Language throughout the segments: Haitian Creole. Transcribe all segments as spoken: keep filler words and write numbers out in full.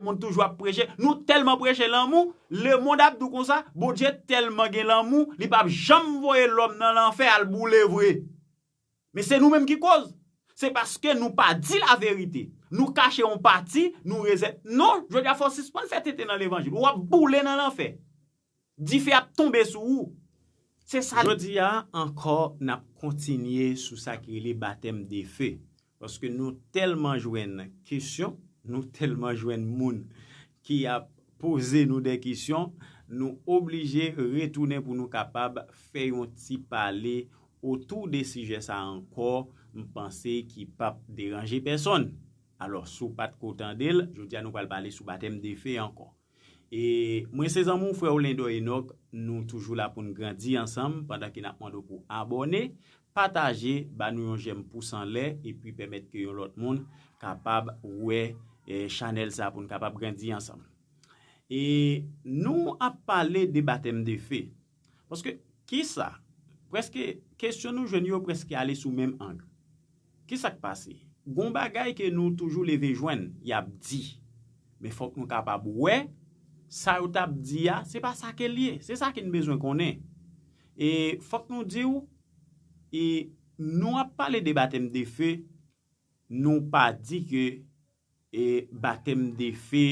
Moun toujou ap preche. Nou tèlman preche lanmou, lemonn ap di w konsa, Bondye tèlman gen lanmou, li p ap janm voye lòm nan lanfè al boule vre. Men se nou menm ki koz. Se paske nou pa di laverite. Nou kache yon pati, nou rezèt. Non, jodi a fò w sispann fè tenten nan levanjil. W ap boule nan lanfè. Dife ap tonbe sou ou. Se sa. Jodi a ankò, n ap kontinye sou sa ki rele batèm de fe. Paske nou tèlman jwenn kesyon, nou tèlman jwenn moun ki ap poze nou de kesyon, nou oblije retounen pou nou kapab fè yon ti pale otou de sijè sa ankò. M panse ki p ap deranje pèsonn. Alò, si w pa t ko tande l, jodi a nou pral pale sou batèm de fe ankò. E mwen se zanmi w, frè w Lendor Enock, nou toujou la pou n grandi ansanm pandan ke n ap mande w pou abòne, pataje, ba nou yon jèm pous anlè, epi pèmèt ke yon lòt moun kapab wè eh, chanèl sa pou n kapab grandi ansanm. E nou ap pale de batèm de fe. Paske, kisa? Prèske, kesyon nou jwenn yo prèske ale sou menm ang. Kisa k pase? Gon bagay ke nou toujou leve jwenn, y ap di. Men fòk nou kapab wè, sa yo t ap di a, se pa sa ke l ye. Se sa ke n bezwen konnen. E fòk nou di w, e nou ap pale de batèm de fe, nou pa di ke e batèm de fe,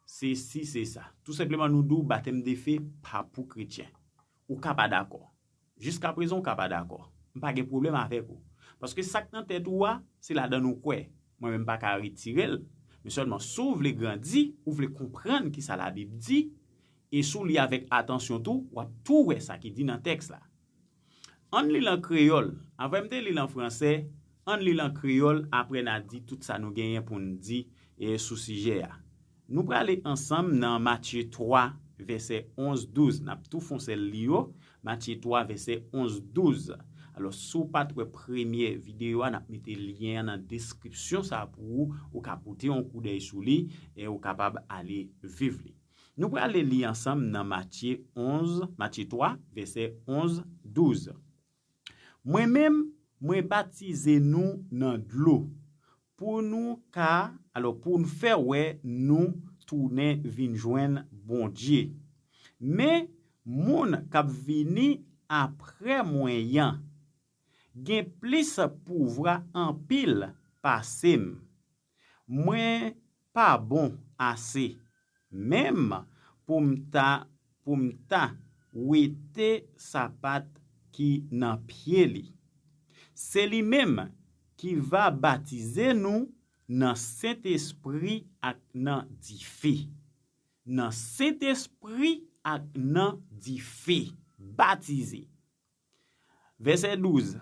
se si, se sa. Tou senpleman, nou di w batèm de fe pa pou kretyen. Ou ka pa dakò. Jiska prezan, ou ka pa dakò. M pa gen pwoblèm avèk ou. Paske sa k nan tèt ou a, se ladan ou kwè. Mwen menm, m pa ka retire l. Men sèlman, si w vle grandi, ou vle konprann kisa Labib di, e si w li avèk atansyon tou, w ap tou wè sa ki di nan tèks la. Ann li l an kreyòl. Avan m te li l an fransè, ann li l an kreyòl, apre n a di tout sa nou genyen pou n di eh, sou sijè a. Nou prale ansanm nan Matye twa, vèsè onz, douz. N ap tou fè yon sèl li yo. Matye twa, vèsè onz, douz. Alò, si w pa t wè premye videyo a, n ap mete lyen an nan deskripsyon sa a pou ou. Ou ka pote yon koudèy sou li e ou kapab ale viv li. Nou prale li ansanm nan Matye onz, Matye twa, vèsè onz, douz. Mwen menm, mwen batize nou nan dlo, pou nou ka, alò, pou n fè wè nou tounen vin jwenn Bondye. Men, moun k ap vini apre mwen an gen plis pouvwa anpil pase m. Mwen pa bon ase menm pou m ta, pou m ta wete sapat ki nan pye li. Se li menm ki va batize nou nan Sentespri ak nan dife. Nan Sentespri ak nan dife. Batize. Vèsè douz.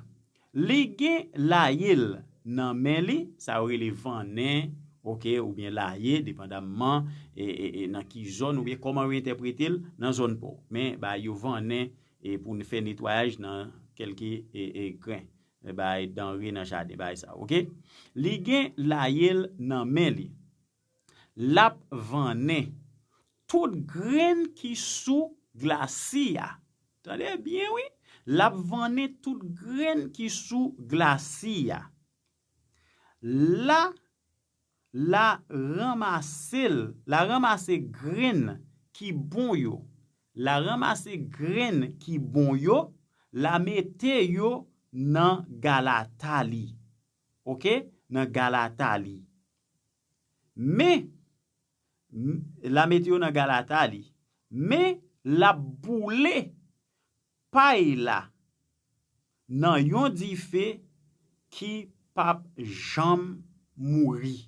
Li gen laye l nan men li, sa yo rele vannen, oke, oubyen laye, depandamman e, e, e nan ki zòn oubyen kòman yo entèprete l nan zòn pa w. Men, ba yo vannen e pou n fè netwayaj nan kèlke e, e gren, e bay danre nan jaden, bay sa, oke? Li gen laye l nan men li. L ap vannen tout grenn ki sou glasi a. Tande byen, wi. L ap vannen tout grenn ki sou glasi a. La, la ranmase l, la ranmase grenn ki bon yo. La ranmase grenn ki bon yo, la mete yo nan galata li. Oke? Nan galata li. Men, m-, l a mete yo nan galata li. Men, l ap boule pay la nan yon dife ki p ap janm mouri.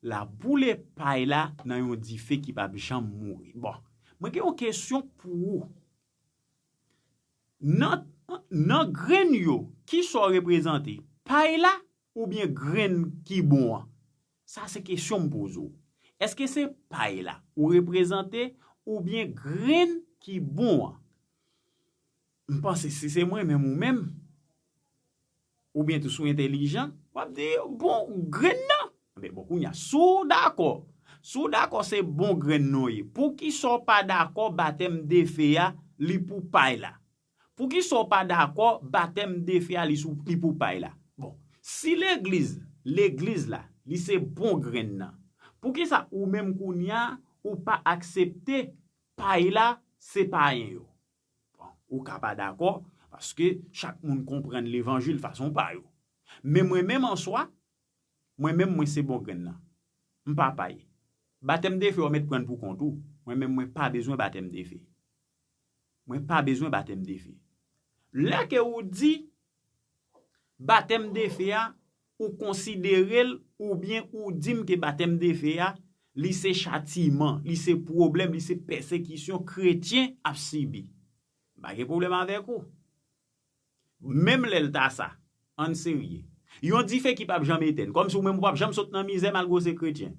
L ap boule pay la nan yon dife ki p ap janm mouri. Bon, mwen gen yon kesyon pou ou. Nan, nan grenn yo, kisa w reprezante? Pay la oubyen grenn ki bon an? Sa se kesyon m poze w. Èske se pay la ou reprezante oubyen grenn ki bon an? M panse si se mwen menm ou menm, oubyen tou si w entèlijan, w ap di, bon, grenn nan. Men bon, kounye a, si w dakò, si w dakò se bon grenn nan w ye, poukisa w pa dakò batèm de fe a, li pou pay la? Poukisa w pa dakò batèm de fe a, li sou, li pou pay la? Bon, si legliz, legliz la, li se bon grenn nan, Poukisa ou menm kounye a ou pa aksepte pay la se payen yo? Bon, ou ka pa dakò, paske chak moun konprann levanjil fason pa yo. Men mwen menm an swa, mwen menm mwen se bon grenn nan. M pa pay. Batèm de fe w mèt pran l pou kont ou. Mwen menm mwen pa bezwen batèm de fe. Mwen pa bezwen batèm de fe. Lè ke ou di batèm de fe a, ou konsidere l oubyen ou di m ke batèm de fe a, li se chatiman, li se pwoblèm, li se pèsekisyon kretyen ap sibi. M pa gen pwoblèm avèk ou. Menm lè l ta sa, ann serye. Yon dife ki p ap janm etèn, kòmsi ou menm ou p ap janm sot nan mizè malgre w se kretyen.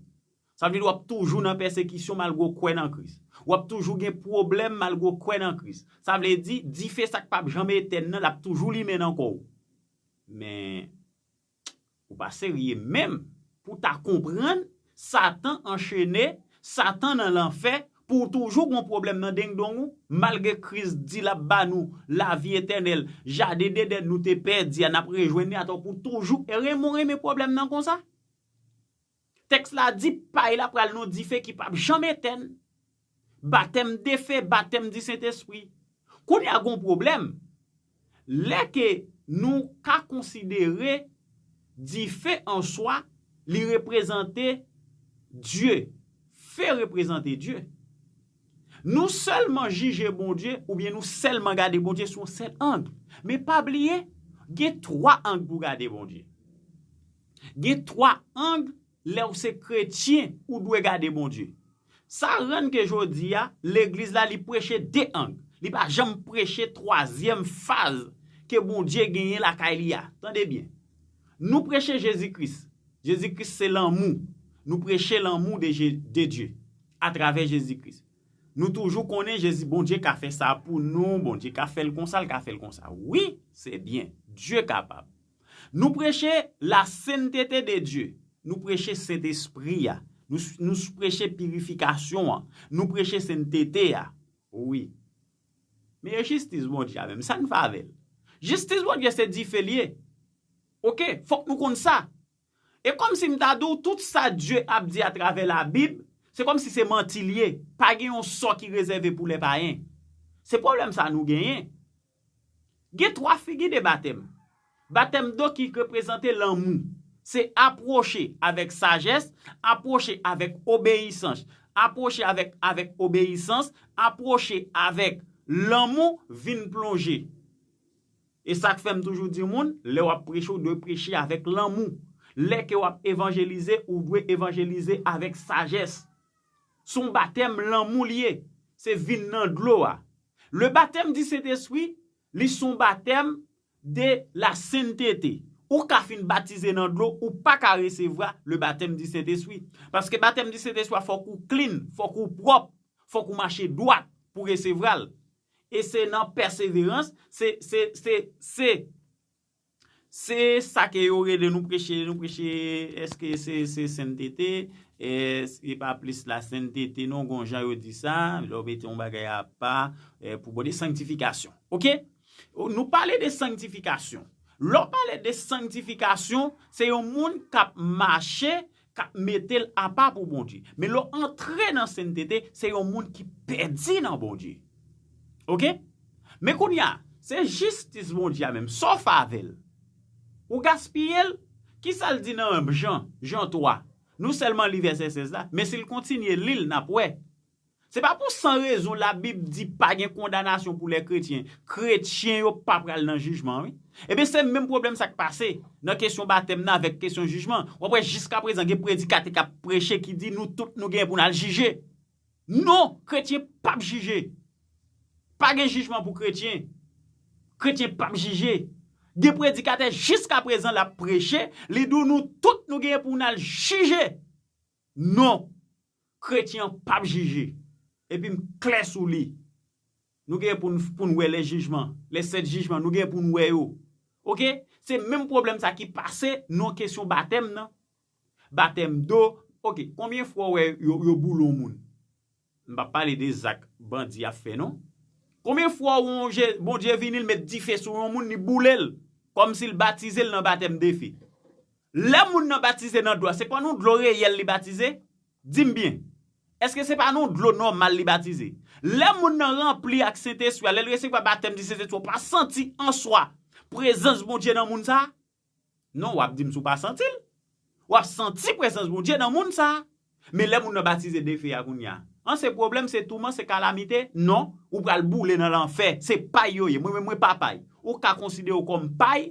Sa vle di w ap toujou nan pèsekisyon malgre w kwè nan Kris. W ap toujou gen pwoblèm malgre w kwè nan Kris. Sa vle di, dife sa k p ap janm etèn nan, l ap toujou limen nan kò w. Men, ou pa serye menm pou w ta konprann Satan anchene, Satan nan lanfè, pou w toujou gon pwoblèm nan dengdong ou, malgre Kris di l ap ba nou lavi etènèl, jaden Edenn nou te pèdi a, n ap rejwenn li atò pou toujou. E renmen w renmen pwoblèm nan konsa? Tèks la di pay la pral nan dife ki p ap janm etèn. Batèm de fe, batèm di Sentespri. Kounye a gon pwoblèm. Lè ke nou ka konsidere dife an swa, li reprezante Dye. Fe reprezante Dye. Nou sèlman jije Bondye oubyen nou sèlman gade Bondye sou yon sèl ang. Men pa bliye, gen twa ang pou gade Bondye. Gen twa ang lè w se kretyen ou dwe gade Bondye. Sa rann ke jodi a, legliz la li preche de ang. Li pa janm preche twazyèm faz ke Bondye genyen lakay li a. Tande byen. Nou preche Jezi Kris. Jezi Kris se lanmou. Nou preche lanmou de, Je- de Dye atravè Jezi Kris. Nou toujou konnen Jezi, Bondye ka fè sa pou nou, Bondye ka fè l konsa, l ka fè l konsa. Wi, se byen. Dye kapab. Nou preche la sentete de Dye. Nou preche Sentespri a. Nou, nou preche pirifikasyon an. Nou preche sentete a. Wi. Men e jistis Bondye a menm, sa n fè avè l? Jistis Bondye se dife l ye. Oke, fòk nou konn sa. E kòmsi m ta di w, tout sa Dye ap di atravè Labib, se kòmsi se manti l ye. Pa gen yon sò ki rezève pou lèpayen. Se pwoblèm sa nou genyen. Gen twa figi de batèm. Batèm do ki reprezante lanmou. Se apwoche avèk sajès, apwoche avèk obeyisans, apwoche avèk, avèk obeyisans, apwoche avèk lanmou, vin plonje. E sa k fè m toujou di moun, lè w ap preche, ou dwe preche avèk lanmou. Lè ke w ap evanjelize, ou dwe evanjelize avèk sajès. Se yon batèm lanmou l ye. Se vin nan dlo a. Le batèm di Sentespri, li se yon batèm de la sentete. Ou ka fin batize nan dlo, ou pa ka resevwa le batèm di Sentespri. Paske batèm di Sentespri a, fòk ou clean, fòk ou pwòp, fòk ou mache dwat pou resevwa l. E se nan pèseverans, se, se, se, se, se sa ke yo rele nou preche, nou preche, èske se, se sentete, e, se pa plis la sentete, non, gon jan yo di sa, lè w mete yon bagay apa, e, pou bon, de sanktifikasyon. Oke? Nou pale de sanktifikasyon. Lè w pale de sanktifikasyon, se yon moun k ap mache, k ap mete l apa pou Bondye. Men lè w antre nan sentete, se yon moun ki pèdi nan Bondye. Oke? Men kounye a, se jistis Bondye a menm, sa w fè avè l? Ou gaspiye l? Kisa l di nan Jan, Jan twa? Nou sèlman li vèsè sèz la, men si l kontinye li l, n ap wè. Se pa pou san rezon Labib di pa gen kondanasyon pou lè kretyen. Kretyen yo pa pral nan jijman, wi. Ebyen, se menm pwoblèm sa k pase nan kesyon batèm nan avèk kesyon jijman. W ap wè jiskaprezan gen predikatè k ap preche ki di nou tout nou gen pou n al jije. Non, kretyen p ap jije. Pa gen jijman pou kretyen. Kretyen p ap jije. Gen predikatè jiskaprezan l ap preche, li di w nou tout nou gen pou n al jije. Non. Kretyen an p ap jije. Epi m klè sou li. Nou gen pou n, pou n wè lè jijman, lè sèt jijman, nou gen pou n wè yo. Oke? Se menm pwoblèm sa ki pase nan kesyon batèm nan. Batèm do. Oke, konbyen fwa w wè yo, yo boule yon moun? M p ap pale de zak bandi ap fè, non. Konbyen fwa w wè Bondye vini, l met dife sou yon moun, li boule l, kòmsi l batize l nan batèm de fe? Lè moun nan batize nan dlo a, se pa nan dlo reyèl li batize? Di m byen, èske se pa nan dlo nòmal li batize? Lè moun nan ranpli ak Sentespri a, lè l resevwa batèm di Sentespri, ou pa santi an swa prezans Bondye nan moun sa a? Non, w ap di m si w pa santi l. W ap santi prezans Bondye nan moun sa a. Men lè moun nan batize de fe a kounye a, an se pwoblèm, se touman, se kalamite? Non, ou pral boule nan lanfè. Se pay yo ye. Mwen menm, mwen pa pay. Ou ka konsidere w kòm pay,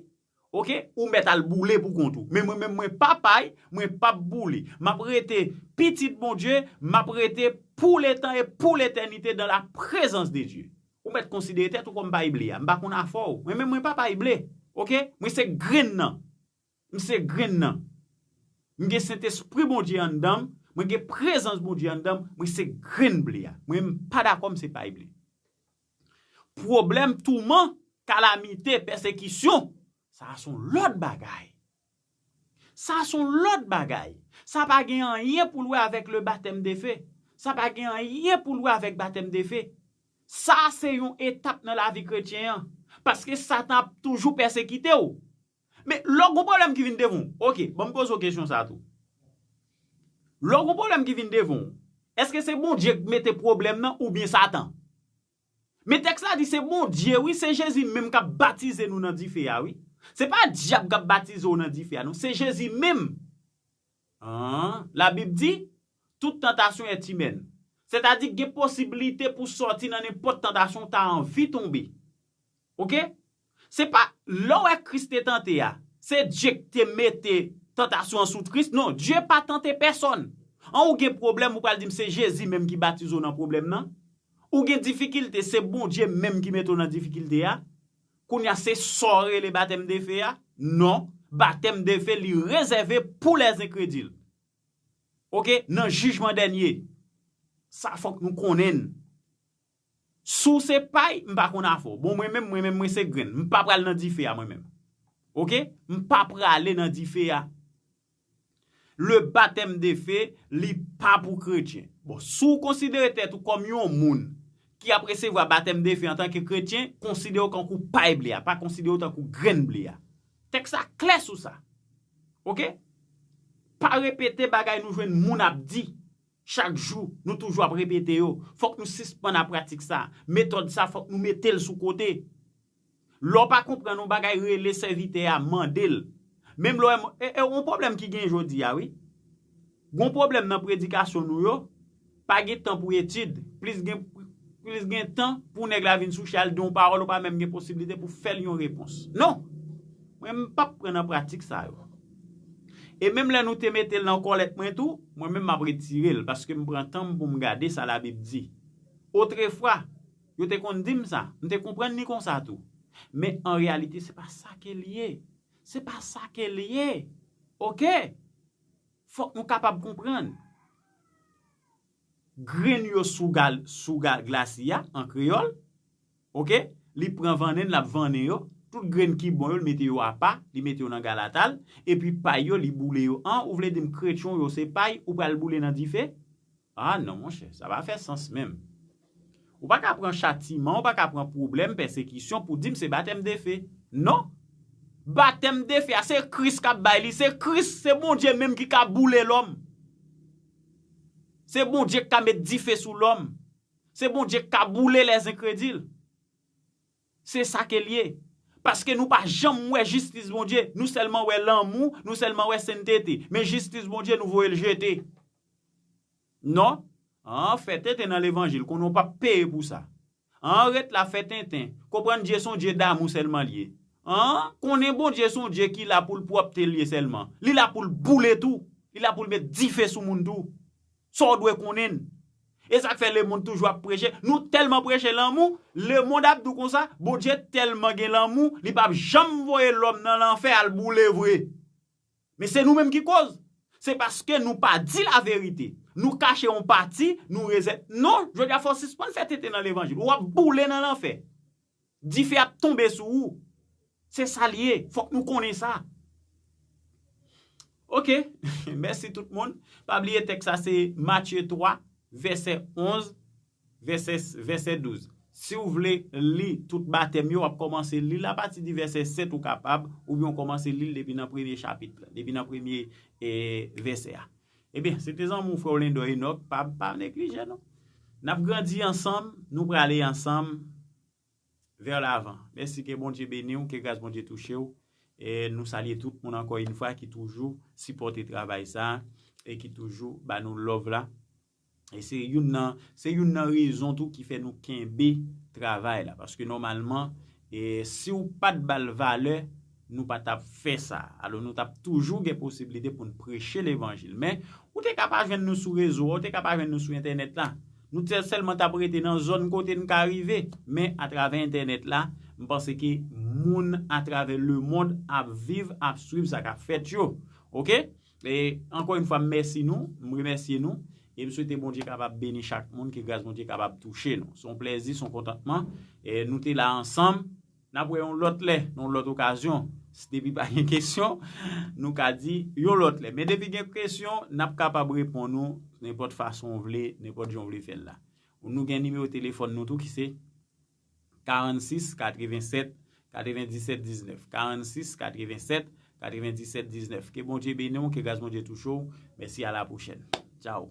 oke? Ou mèt al boule pou kont ou. Men mwen menm, mwen pa pay, mwen p ap boule. M ap rete pitit Bondye, m ap rete pou letan e pou letènite dans la présence de Dieu. Ou mèt konsidere tèt ou kòm pay ble a. M pa konn afè w. Mwen menm, mwen pa pay ble. Oke? Mwen se grenn nan. M se grenn nan. M gen Sentespri Bondye anndan m. Mwen gen prezans Bondye anndan m. Mwen se grenn ble a. Mwen, m pa dakò m se pay ble. Pwoblèm, touman, kalamite, pèsekisyon, sa a se yon lòt bagay. Sa a se yon lòt bagay. Sa pa gen anyen pou l wè avèk le batèm de fe. Sa pa gen anyen pou l wè avèk batèm de fe. Sa a se yon etap nan lavi kretyen an. Paske Satan ap toujou pèsekite w. Men lè w gon pwoblèm ki vin devan w, oke, ban m poze w kesyon sa a tou. Lè w gon pwoblèm ki vin devan w, èske se Bondye k mete pwoblèm nan oubyen Satan? Men tèks la di se Bondye, wi, se Jezi menm k ap batize nou nan dife a, wi. Se pa dyab k ap batize w nan dife a, non, se Jezi menm. An, Labib di, tout tentation est humaine. Sètadi gen posiblite pou sòti nan nenpòt tantasyon w ta anvi tonbe. Oke? Se pa lè w wè Kris te tante a, se Dye k te mete tantasyon an sou Kris. Non, Dye pa tante pèsòn. An, ou gen pwoblèm, ou pral di m se Jezi menm ki batize w nan pwoblèm nan? Ou gen difikilte, se Bondye menm ki mete w nan difikilte a? Kounye a, se sa w rele batèm de fe a? Non, batèm de fe, li rezève pou lèzenkredil. Oke? Nan jijman dènye. Sa fòk nou konnen l. Si w se pay, m pa konn afè w. Bon, mwen menm, mwen menm, mwen se grenn. M pa pral nan dife a, mwen menm. Oke? M pa prale nan dife a. Le batèm de fe, li pa pou kretyen. Bon, si w konsidere tèt ou kòm yon moun ki ap resevwa batèm de fe antanke kretyen, konsidere w kankou pay ble a, pa konsidere w tankou grenn ble a. Tèks la klè sou sa. Oke? Pa repete bagay nou jwenn moun ap di. Chak jou, nou toujou ap repete yo. Fòk nou sispann ak pratik sa. Metòd sa, fòk nou mete l sou kote. Lè w pa konprann yon bagay, rele sèvitè a, mande l. Menm lè w, e, e, yon pwoblèm ki gen jodi a, wi. Gon pwoblèm nan predikasyon nou yo, pa gen tan pou etid, plis gen, plis gen tan pou nèg la vin sou chay al di yon pawòl, ou pa menm gen posiblite pou fè l yon repons. Non! Mwen, m p ap pran nan pratik sa yo. E menm lè nou te mete l nan kòlèt mwen tou, mwen menm m ap retire l, paske m pran tan m pou m gade sa Labib di. Otrefwa, yo te konn di m sa, m te konprann li konsa tou. Men an reyalite, se pa sa ke l ye. Se pa sa ke l ye. Oke? Fòk nou kapab konprann. Grenn yo sou gal, sou ga, glasi a, an kreyòl. Oke? Li pran vannen, l ap vannen yo. Tout grenn ki bon yo, li mete yo apa, li mete yo nan galata l. Epi pay yo, li boule yo. An, ou vle di m kretyon yo se pay, ou pral boule nan dife? A non, monchè, sa pa fè sans menm. Ou pa ka pran chatiman, ou pa ka pran pwoblèm, pèsekisyon pou di m se batèm de fe. Non! Batèm de fe a, se Kris k ap bay li. Se Kris, se Bondye menm ki ka boule lòm. Se Bondye k ka met dife sou lòm. Se Bondye k ka boule lèzenkredil. Se sa ke l ye. Paske nou pa janm wè jistis Bondye. Nou sèlman wè lanmou, nou sèlman wè sentete. Men jistis Bondye, nou voye l jete. Non. An, fè tenten nan levanjil, konnen w p ap peye pou sa. An, ret la, fè tenten. Konprann Dye se yon Dye damou sèlman l ye. An, konnen Bondye se yon Dye ki la pou l pwòpte l ye sèlman. Li la pou l boule tou. Li la pou l met dife sou moun tou. Sa w dwe konnen. E sa k fè lemonn toujou ap preche. Nou tèlman preche lanmou, lemonn ap di w konsa, Bondye tèlman gen lanmou, li p ap janm voye lòm nan lanfè al boule vre. Men se nou menm ki koz. Se paske nou pa di laverite. Nou kache yon pati, nou rezève. Non, jodi a fò w sispann fè tenten nan levanjil. W ap boule nan lanfè. Dife ap tonbe sou ou. Se sa l ye. Fòk nou konnen sa. Oke. Mèsi tout moun. Pa bliye tèks sa se Matye twa, vèsè onz, vèsè, vèsè douz. Si w vle li tout batèm yo, w ap kòmanse li l apati di vèsè sèt ou kapab, oubyen w kòmanse li l depi nan premye chapit la, depi nan premye, e, vèsè a. Ebyen, se te zanmi w, frè w Lendò Enòk, pa, pa neglije nou. N ap grandi ansanm, nou prale ansanm vers l'avant. Mèsi, ke Bondye beni w, ke gras Bondye touche w. E nou salye tout moun ankò yon fwa ki toujou sipòte travay sa e ki toujou ba nou love la. E se youn nan, se youn nan rezon tou ki fè nou kenbe travay la. Paske nòmalman, e si w pa t ba l valè, nou pa t ap fè sa. Alò, nou t ap toujou gen posiblite pou n preche levanjil. Men, ou te ka pa jwenn nou sou rezo a, ou te ka pa jwenn nou sou entènèt la. Nou te sèlman t ap rete nan zòn kote n ka rive. Men, atravè entènèt la, m panse ke moun atravè lemonn ap viv, ap swiv sa k ap fèt yo. Oke? E ankò yon fwa, m mèsi nou, m remèsye nou, e m swete Bondye kapab beni chak moun, ke gras Bondye kapab touche nou. Se yon plèzi, se yon kontantman. E nou te la ansanm. N ap wè yon lòt lè, nan yon lòt okazyon. Si depi pa gen kesyon, nou ka di yon lòt lè. Men depi gen kesyon, n ap kapab reponn ou nenpòt fason w vle, nenpòt jan w vle fè l la. Nou gen nimewo telefòn nou tou ki se karannsis katrevennsèt katrevendisèt diznèf. Karannsis katrevennsèt katrevendisèt diznèf. Ke Bondye beni w, ke gras Bondye touche w. Mèsi, a la pwochèn. Tchao.